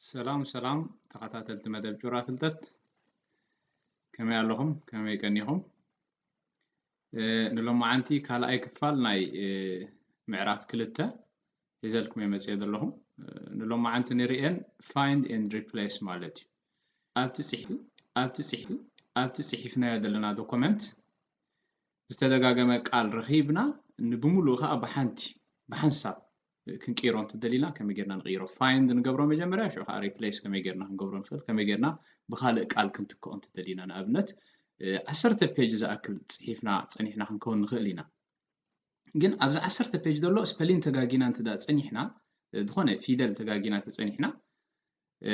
ሰላም ሰላም ተኸታተልቲ መደብ ጩራ ፍልጠት፣ ከመይ ኣለኹም? ከመይ ቀኒኹም? እ፣ ንሎማዓንቲ ካልኣይ ክፋል ናይ፣ እ፣ ምዕራፍ ክልተ ሒዘልኩም እየ መፅየ ዘለኹ። እ፣ ንሎማዓንቲ ንርእየን find and replace ማለት እዩ። ኣብቲ ፅሒፍ-፣ ኣብቲ ፅሒፍ-፣ ኣብቲ ፅሒፍናዮ ዘለና ዶኩመንት ዝተደጋገመ ቃል ረኺብና ንብምሉኡ ከዓ ብሓንቲ፣ ብሓንሳብ ክንቅይሮ እንተደሊና ከመይ ጌርና ንቕይሮ? Find ንገብሮ መጀመርያ፣ ሽዑ ከዓ replace ከመይ ጌርና ክንገብሮ ንኽእል፣ ከመይ ጌርና ብኻልእ ቃል ክንትክኦ እንተደሊና። ንኣብነት፣ እ፣ ዓሰርተ ፔጅ ዝኣክል ጽሒፍና ጸኒሕና ክንከውን ንኽእል ኢና። ግን ኣብዚ ዓሰርተ ፔጅ ዘሎ ስፐሊን ተጋጊና እንተ ደኣ ጸኒሕና፣ እ፣ ዝኾነ ፊደል ተጋጊና ተጸኒሕና፣ እ፣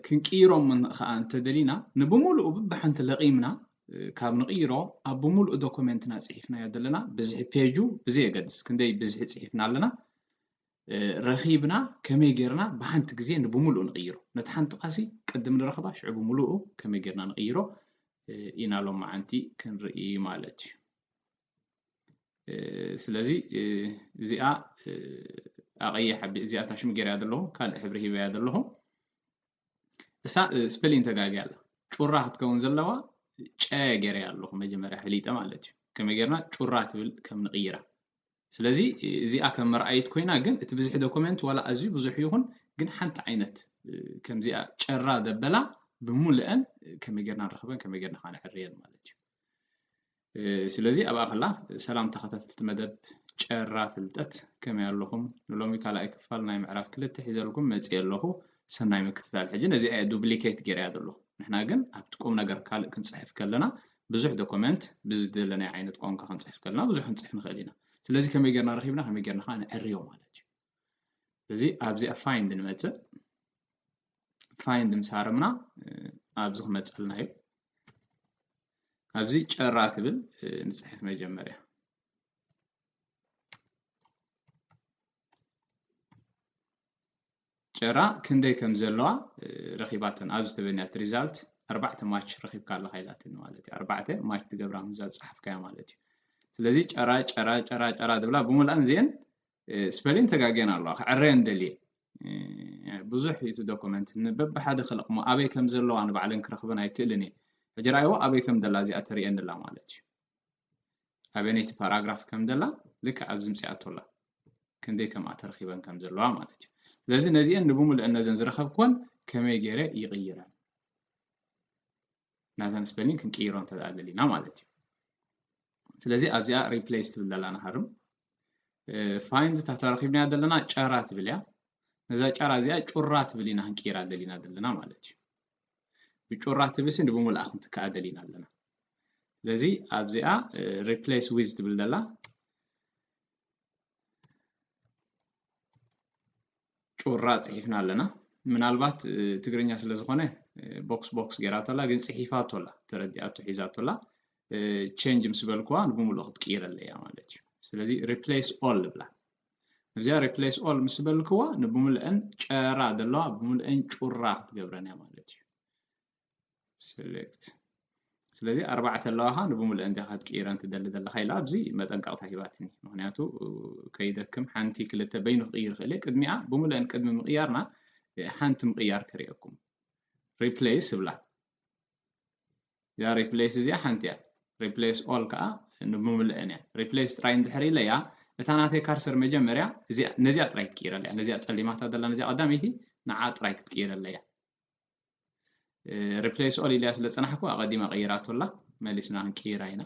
ክንቅይሮም ን-፣ ኸኣ እንተደሊና፣ ንብምሉኡ ብብሓንቲ ለቒምና፣ እ፣ ካብ ንቕይሮ፣ ኣብ ብምሉኡ ዶኩመንትና ጽሒፍናዮ ዘለና ብዝሒ ፔጁ ብዘየገድስ፣ ክንደይ ብዝሒ ጽሒፍና ኣለና፣ እ፣ ረኺብና ከመይ ጌርና ብሓንቲ ግዜ ንብምሉኡ ንቕይሮ? ነቲ ሓንቲ ቃሲ ቅድም ንረኽባ፣ ሽዑ ብምሉኡ ከመይ ጌርና ንቕይሮ፣ እ፣ ኢና ሎማዓንቲ ክንርኢ ማለት እዩ። እ፣ ስለዚ፣ እ፣ እዚኣ፣ እ፣ ኣቐይሕ ኣቢ-፣ እዚኣ እታ ሽም ገይረያ ዘለኹ፣ ካልእ ሕብሪ ሂበያ ዘለኹ። እሳ፣ እ፣ ስፐሊን ተጋግያ ኣላ። ጩራ ክትከውን ዘለዋ ጨ ገይረያ ኣለኹ፣ መጀመርያ ፈሊጠ ማለት እዩ። ከመይ ጌርና ጩራ ትብል ከም ንቕይራ። ስለዚ፣ እ፣ እዚኣ ከም መርኣይት ኮይና፣ ግን እቲ ብዝሒ ዶኩመንት ዋላ ኣዝዩ ብዙሕ ይኹን፣ ግን ሓንቲ ዓይነት፣ እ፣ ከምዚኣ ጨራ ደበላ ብምሉአን፣ እ፣ ከመይ ጌርና ንረኽበን፣ ከመይ ጌርና ከዓ ነዕርየን ማለት እዩ። እ፣ ስለዚ ኣብኣ ከላ፣ ሰላም ተኸታተልቲ መደብ ጨራ ፍልጠት፣ ከመይ ኣለኹም? ንሎሚ ካልኣይ ክፋል ናይ ምዕራፍ ክልተ ሒዘልኩም መፅየ ኣለኹ። ሰናይ ምክትታል። ሕጂ ነዚኣ እየ ዱፕሊኬት ገይረያ ዘለኹ። ንሕና ግን ኣብቲ ቁም ነገር ካልእ ክንፅሕፍ ከለና ብዙሕ ዶኩመንት ብዝደለናዮ ዓይነት ቋንቋ ክንፅሕፍ ከለና ብዙሕ ክንፅሕፍ ንኽእል ኢና። ስለዚ ከመይ ጌርና ረኺብና ከመይ ጌርና ከዓ ነዕርዮ ማለት እዩ። ስለዚ ኣብዚኣ ፋይንድ ንመፅእ። ፋይንድ ምስ ሃረምና፣ እ፣ ኣብዚ ክመፀልና እዩ። ኣብዚ ጨራ ትብል፣ እ፣ ንፅሕፍ መጀመርያ። ጨራ ክንደይ ከም ዘለዋ፣ እ፣ ረኺባተን። ኣብዚ ተበንያት ሪዛልት ኣርባዕተ ማች ረኺብካ ኣለኻ ኢላትኒ ማለት እዩ። ኣርባዕተ ማች ትገብራ ምስዛ ዝፀሓፍካያ ማለት እዩ። ስለዚ ጨራ፣ ጨራ፣ ጨራ፣ ጨራ ዝብላ ብምልኣን እዚአን፣ እ፣ ስፐሊን ተጋግየን ኣለዋ። ክዕረየን ደልየ። እ፣ ብዙሕ እዩ እቲ ዶኩመንት። ን-፣ በብሓደ ክለቕሞ ኣበይ ከም ዘለዋ ንባዕለን ክረኽበን ኣይክእልን እየ። ሕጂ ረኣይዎ ኣበይ ከም ደላ እዚኣ ተርእየኒ ኣላ ማለት እዩ። ኣበየነይቲ ፓራግራፍ ከም ደላ ልክዕ ኣብዚ ምፅኣቶ ኣላ። ክንደይ ከምኣ ተረኺበን ከም ዘለዋ ማለት እዩ። ስለዚ ነዚአን ንብምሉአን ነዘን ዝረኸብክወን ከመይ ገይረ ይቕይረን? ናተን ስፐሊንግ ክንቅይሮ እንተ ደኣ ደሊና ማለት እዩ። ስለዚ ኣብዚኣ ሪፕሌስ ትብል ዘላ ንሃርም። እ፣ ፋይንድ እታ ተረኺብናያ ዘለና ጨራ ትብል እያ። ነዛ ጨራ እዚኣ ጩራ ትብል ኢና ክንቅይራ ደሊና ዘለና ማለት እዩ። ብጩራ ትብልሲ ንብምልኣ ክንትክኣ ደሊና ኣለና። ስለዚ ኣብዚኣ፣ እ፣ ሪፕሌስ ዊዝ ትብል ዘላ ጩራ ጽሒፍና ኣለና። ምናልባት፣ እ፣ ትግርኛ ስለ ዝኾነ፣ እ፣ ቦክስ ቦክስ ገይራቶ ኣላ፣ ግን ጽሒፋቶ ኣላ፣ ተረዲኣቶ ሒዛቶ ኣላ። እ፣ ቼንጅ ምስ በልክዋ ንብምሉኡ ክትቅይረለይ እያ ማለት እዩ። ስለዚ ሪፕሌስ ኦል ንብላ። እዚኣ ሪፕሌስ ኦል ምስ በልክዋ ንብምልአን ጨራ ዘለዋ ብሙሉአን ጩራ ክትገብረን እያ ማለት እዩ። ሴሌክት። ስለዚ ኣርባዕተ ኣለዋኻ ንብምልአን ዲኻ ክትቅይረን ትደሊ ዘለኻ ኢላ ኣብዚ መጠንቀቕታ ሂባትኒ። ምኽንያቱ፣ እ፣ ከይደክም ሓንቲ ክልተ በይኑ ክቕይር ይኽእል እየ። ቅድሚኣ ብምልአን ቅድሚ ምቕያርና፣ እ፣ ሓንቲ ምቕያር ከርእየኩም። ሪፕሌስ እብላ። እዛ ሪፕሌስ እዚኣ ሓንቲ እያ። ሪፕሌስ ኦል ከኣ ንብምልአን እያ። ሪፕሌስ ጥራይ እንድሕር ኢለያ፣ እታ ናተይ ካርሰር መጀመርያ እዚኣ፣ ነዚኣ ጥራይ ክትቅይረለያ። ነዚኣ ጸሊማታ ዘላ ነዚኣ ቀዳመይቲ ንዓ ጥራይ ክትቅይረለያ። እ፣ ሪፕሌስ ኦል ኢለያ ስለ ጸናሕኩ ኣቐዲማ ቀይራቶ ኣላ። መሊስና ክንቅይራ ኢና።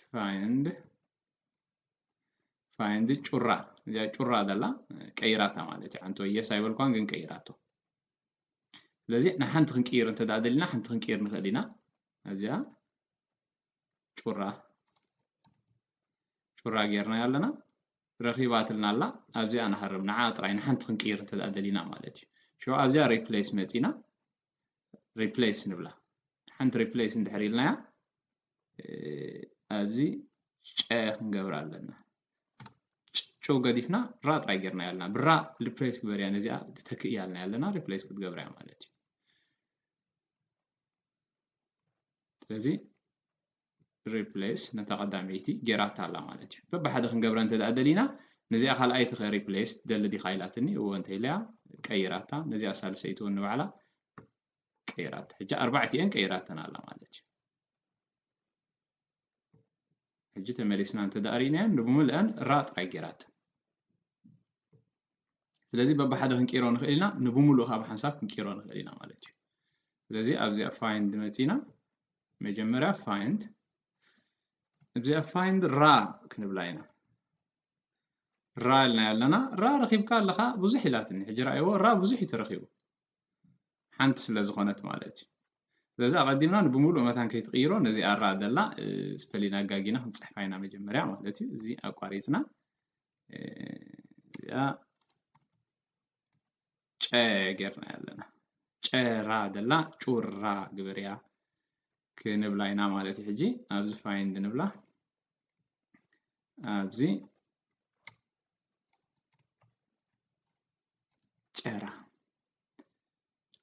ፋይንድ፣ ፋይንድ ጩራ፣ እዚኣ ጩራ ዘላ ቀይራታ ማለት እዩ። ሓንቲ ወይ የስ ኣይበልኳን ግን ቀይራቶ። ስለዚ ንሓንቲ ክንቅይር እንተ ደኣ ደሊና ሓንቲ ክንቅይር ንኽእል ኢና። እዚኣ ጩራ፣ ጩራ ጌርናያ ኣለና። ረኺባትልና ኣላ። ኣብዚኣ ንሃርም። ንዓ ጥራይ ንሓንቲ ክንቅይር እንተ ደኣ ደሊና ማለት እዩ። ሽዑ ኣብዚኣ ሪፕሌስ መጺና፣ ሪፕሌስ ንብላ። ሓንቲ ሪፕሌስ እንድሕር ኢልናያ፣ እ፣ ኣብዚ ጨ ክንገብራ ኣለና። ጭ-፣ ጨው ገዲፍና ራ ጥራይ ጌርናያ ኣለና። ብራ ሪፕሌስ ግበርያ፣ ነዚኣ ትተክእያ ኣለና ያለና፣ ሪፕሌስ ክትገብርያ ማለት እዩ። ስለዚ ሪፕሌስ ነታ ቀዳመይቲ ጌራታ ኣላ ማለት እዩ። በብሓደ ክንገብረ እንተ ደኣ ደሊና፣ ነዚኣ ካልኣይቲ ከ ሪፕሌስ ትደሊ ዲኻ ኢላትኒ፣ እወ እንተ ኢለያ፣ እ፣ ቀይራታ፣ ነዚኣ ሳልሰይቲ እውን ንባዕላ ቀይራታ። ሕጂ ኣርባዕቲኤን ቀይራተን ኣላ ማለት እዩ። ሕጂ ተመሊስና እንተ ደኣ ርኢናየን፣ ንብምልአን ራ ጥራይ ገይራተን። ስለዚ በብሓደ ክንቅይሮ ንኽእል ኢና፣ ንብምሉኡ ከዓ ብሓንሳብ ክንቅይሮ ንኽእል ኢና ማለት እዩ። ስለዚ ኣብዚኣ find መፂና፣ መጀመርያ find፣ ኣብዚኣ find ራ ክንብላ ኢና። ራ ኢልና ኣለና። ራ ረኺብካ ኣለኻ ብዙሕ ኢላትኒ። ሕጂ ረኣይዎ፣ ራ ብዙሕ እዩ ተረኺቡ። ሓንቲ ስለ ዝኾነት ማለት እዩ። ስለዚ ኣቐዲምና ንብምሉእ መታን ከይትቕይሮ ነዚኣ ራ ደላ፣ እ፣ ስፐሊን ኣጋጊና ክንጽሕፋ ኢና መጀመርያ ማለት እዩ። እዚ ኣቋሪጽና፣ እ፣ እዚኣ ጨ ጌርና ኣለና። ጨራ ደላ ጩራ ግበርያ ክንብላ ኢና ማለት እዩ። ሕጂ ኣብዚ find ንብላ። ኣብዚ ጨራ።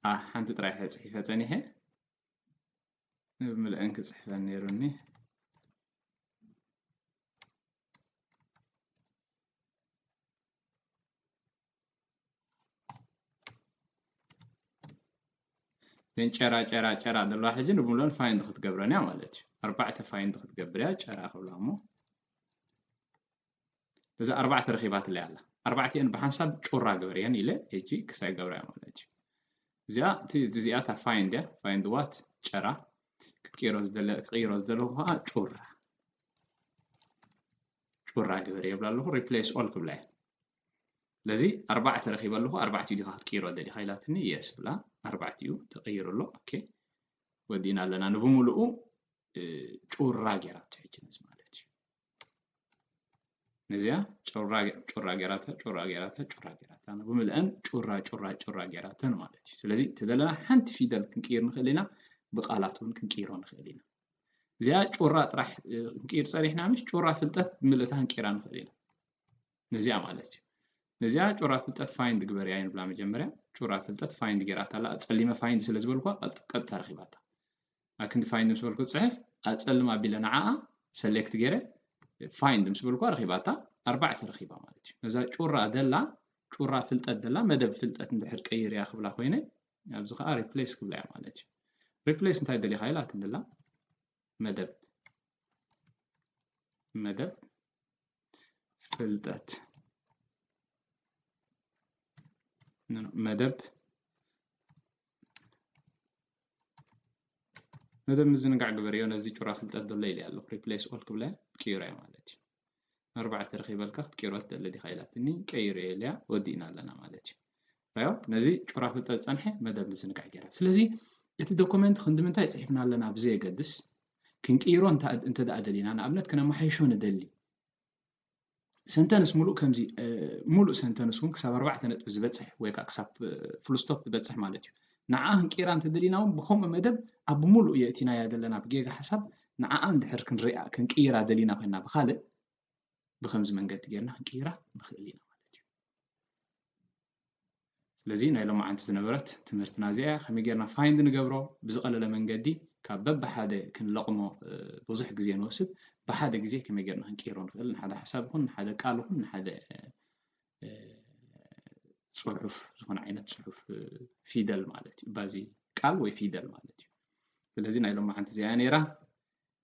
ኣ፣ ሓንቲ ጥራይ እየ ጽሒፈ ጸኒሐ። ንብምልአን ክጽሕፈን ነይሩኒ። ግን ጨራ፣ ጨራ፣ ጨራ ዘለዋ ሕጂ ንብምልአን find ክትገብረን እያ ማለት እዩ። ኣርባዕተ find ክትገብር እያ ጨራ ክብላ እሞ። እዛ ኣርባዕተ ረኺባትለይ ኣላ። ኣርባዕቲኤን ብሓንሳብ ጩራ ግበርየን ኢለ ሕጂ ክሳይ ገብራ እያ ማለት እዩ። እዚኣ፣ እቲ፣ እዚኣ እታ find እያ። Find what? ጨራ። ክትቅይሮ ዝደለ-፣ ክቅይሮ ዝደለኹ ከዓ ጩራ። ጩራ ግበርየ ይብላ ኣለኹ። Replace all ክብላ እየ። ስለዚ ኣርባዕተ ረኺበ ኣለኹ። ኣርባዕቲኡ ዲኻ ክትቅይሮ ደሊኻ ኢላትኒ። Yes ብላ። ኣርባዕቲኡ ተቐይሩ ኣሎ። ኦኬ። ወዲእና ኣለና። ንብምሉኡ፣ እ፣ ጩራ ጌራቶ ሕጂ ነዚ ማለት እዩ። ነዚኣ ጩራ፣ ጩራ ጌራታ፣ ጩራ ጌራታ፣ ጩራ ጌራታ። ንብምልአን ጩራ፣ ጩራ፣ ጩራ ጌራተን ማለት እዩ። ስለዚ ተደለና ሓንቲ ፊደል ክንቅይር ንኽእል ኢና፣ ብቃላት እውን ክንቅይሮ ንኽእል ኢና። እዚኣ ጩራ ጥራሕ፣ እ፣ ክንቅይር ጸኒሕና ምሽ ጩራ ፍልጠት ብምልእታ ክንቅይራ ንኽእል ኢና። ነዚኣ ማለት እዩ። ነዚኣ ጩራ ፍልጠት find ግበርያ ንብላ መጀመርያ። ጩራ ፍልጠት find ጌራታ ኣላ። ጸሊመ find ስለ ዝበልኳ ቀጥ-፣ ቀጥታ ረኺባታ። ኣክንዲ find ምስ በልኩ ጽሕፍ፣ ኣጸልም ኣቢለ ንዓኣ select ገይረ find ምስ በልኳ ረኺባታ፣ ኣርባዕተ ረኺባ ማለት እዩ። ነዛ ጩራ ደላ፣ ጩራ ፍልጠት ደላ፣ መደብ ፍልጠት እንድሕር ቀይርያ ክብላ ኮይነ፣ ኣብዚ ኸዓ replace ክብላ እያ ማለት እዩ። Replace እንታይ ደሊኻ ኢላትኒ ደላ? መደብ፣ መደብ ፍልጠት፣ መደብ፣ መደብ ምዝንጋዕ ግበርዮ ነዚ ጩራ ፍልጠት ዘሎ ኢለ ኣለኹ። Replace all ክብለ ትቅይሮ እያ ማለት እዩ። ኣርባዕተ ረኺበልካ ክትቅይሮ ትደሊ ዲኻ ኢላትኒ፣ ቀይሮ እየ ኢለያ፣ ወዲእና ኣለና ማለት እዩ። ራዮ፣ ነዚ ጩራ ፍልጠት ዝጸንሐ መደብ ምዝንጋዕ ገይራ። ስለዚ እቲ ዶኩመንት ክንዲ ምንታይ ጽሒፍና ኣለና ብዘየገድስ፣ ክንቅይሮ እንተ፣ እንተ ደኣ ደሊና፣ ንኣብነት ከነመሓይሾ ንደሊ፣ ሰንተንስ ሙሉእ ከምዚ፣ እ፣ ሙሉእ ሰንተንስ እውን ክሳብ ኣርባዕተ ነጥቢ ዝበጽሕ ወይ ከዓ ክሳብ፣ እ፣ ፉል ስቶፕ ዝበጽሕ ማለት እዩ። ንዓ ክንቅይራ እንተደሊና እውን ብኸምኡ መደብ ኣብ ሙሉእ የእቲናያ ዘለና ብጌጋ ሓሳብ ንዓኣ እንድሕር ክንሪኣ፣ ክንቅይራ ደሊና ኮይና ብኻልእ ብኸምዚ መንገዲ ጌርና ክንቅይራ ንኽእል ኢና ማለት እዩ። ስለዚ ናይ ሎማዓንቲ ዝነበረት ትምህርትና እዚኣ እያ። ከመይ ጌርና find ንገብሮ ብዝቐለለ መንገዲ ካብ በብሓደ ክንለቕሞ፣ እ፣ ብዙሕ ግዜ ንወስድ። ብሓደ ግዜ ከመይ ጌርና ክንቅይሮ ንኽእል፣ ንሓደ ሓሳብ ይኹን ንሓደ ቃል ይኹን ንሓደ፣ እ፣ ጽሑፍ፣ ዝኾነ ዓይነት ጽሑፍ፣ እ፣ ፊደል ማለት እዩ። ባዚ ቃል ወይ ፊደል ማለት እዩ። ስለዚ ናይ ሎማዓንቲ እዚኣ እያ ነይራ።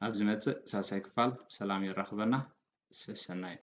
ኣብ ዝመጽእ ሳልሳይ ክፋል ብሰላም የራኽበና። ሰሰናዩ።